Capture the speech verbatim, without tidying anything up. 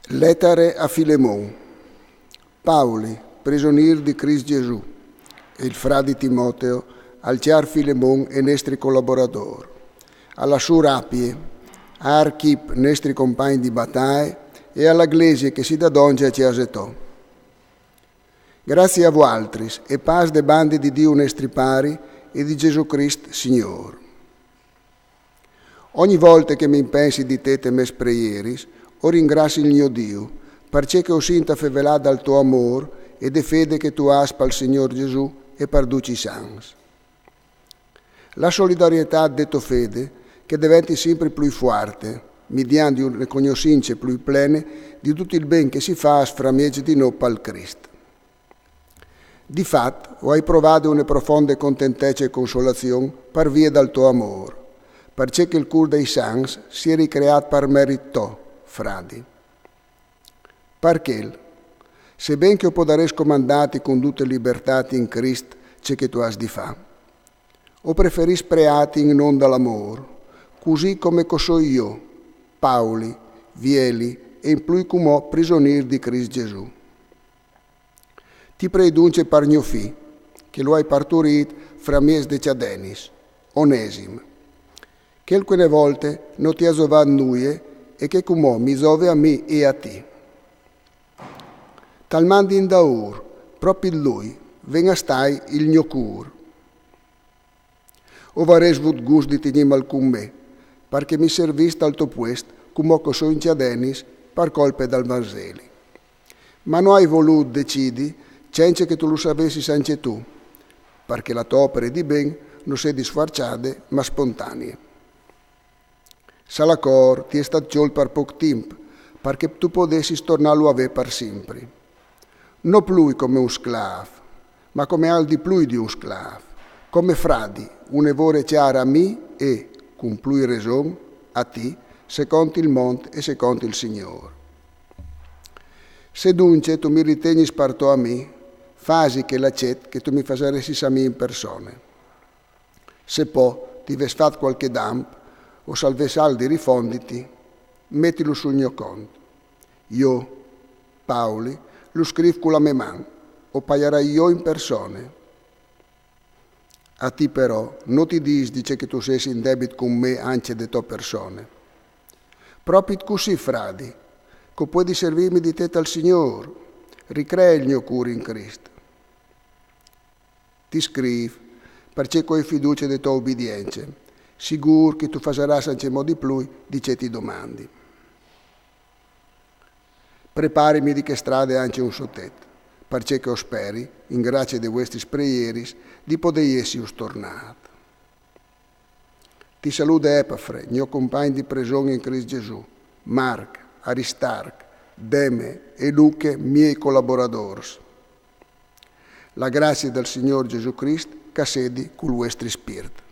Letare a Filemon. Pauli, prisonîr di Crist Gesù, e il fradi Timoteo, al cjar Filemon e nestri colaboradôr, a la sûr Apie, a Archip, nestri compagn di bataie, e a la glesie che si da dongje a cjase tô. Grazie a vualtris, e pâs de bande di Diu nestri Pari e di Gesù Crist Signôr. Ogni volte che mi impensi di te te mês preieris, o ringrazi il gno Diu, parcè che o sint afevelât dal to amôr e de fede che tu âs pal Signôr Gesù e par ducj i sants. La solidarietât de tô fede che e deventi simpri plui fuarte, midiant di une cognossince plui plene di dut il ben che si fâs framieç di nô pal Crist. Di fat, o ai provade une profonde contentece e consolazion par vie dal to amôr, parcè che il cûr dai sants si è ricreât par merit to, fradi. Par chel, seben che o podarès comandâti cun dute libertât in Crist ce che tu âs di fâ, o preferìs preâti in non dal amôr, cussì come che o soi jo, Pauli, vieli e in plui cumò prisonîr di Crist Gesù. Ti prei duncje par gno fi, che lu ai parturît framieç de cjadenis, Onesim, chel che une volte no ti à zovât nuie e che cumò mi zove a mi e a ti. Tal mandi indaûr, propit lui, ven a stâi il gno cûr. O varès vût gust di tignîmal cun me, parcè che mi servìs tal to puest, cumò che o soi in cjadenis, par colpe dal Vanseli. Ma no ai volût decidi cence che tu lu savessis ancje tu, parcè che la tô opere di ben no sedi sfuarçade, ma spontanie. Salacor ti è stât cjolt par pôc timp, parcè che tu podessis tornâlu a vê par simpri. No plui come un sclâf, ma come alc di plui di un sclâf, come fradi, une vore cjar a mi e, cun plui reson, a ti, secont il mont e secont il Signôr. Se duncje tu mi ritegnis par to amì, fasi chel acet che tu mi fasaressis a mi in persone. Se po ti ves fat cualchi dam, o se al ves alc di rifonditi, metilu sul gno cont. Jo, Pauli, lu scrîf cu la mê man, o paiarai jo in persone. A ti però no ti dîs di ce che tu sês in debit cun me ancje de tô persone. Propit cussì, fradi, che o puedi servîmi di te tal Signôr, ricree il gno cûr in Crist. Ti scrîf, parcè che o ai fiducie de tô ubidience, sigûr che tu fasarâs ancjemò di plui di ce ti domandi. Preparimi di chê strade ancje un sotet, parcè che o speri, in gracie des vuestris preieris, di podê jessi ustornât. Ti salude Epafre, gno compagn di preson in Crist Gesù, Marc, Aristarc, Deme e Luche, miei colaboradôrs. La gracie dal Signôr Gesù Crist che e sedi cul vuestri spirt.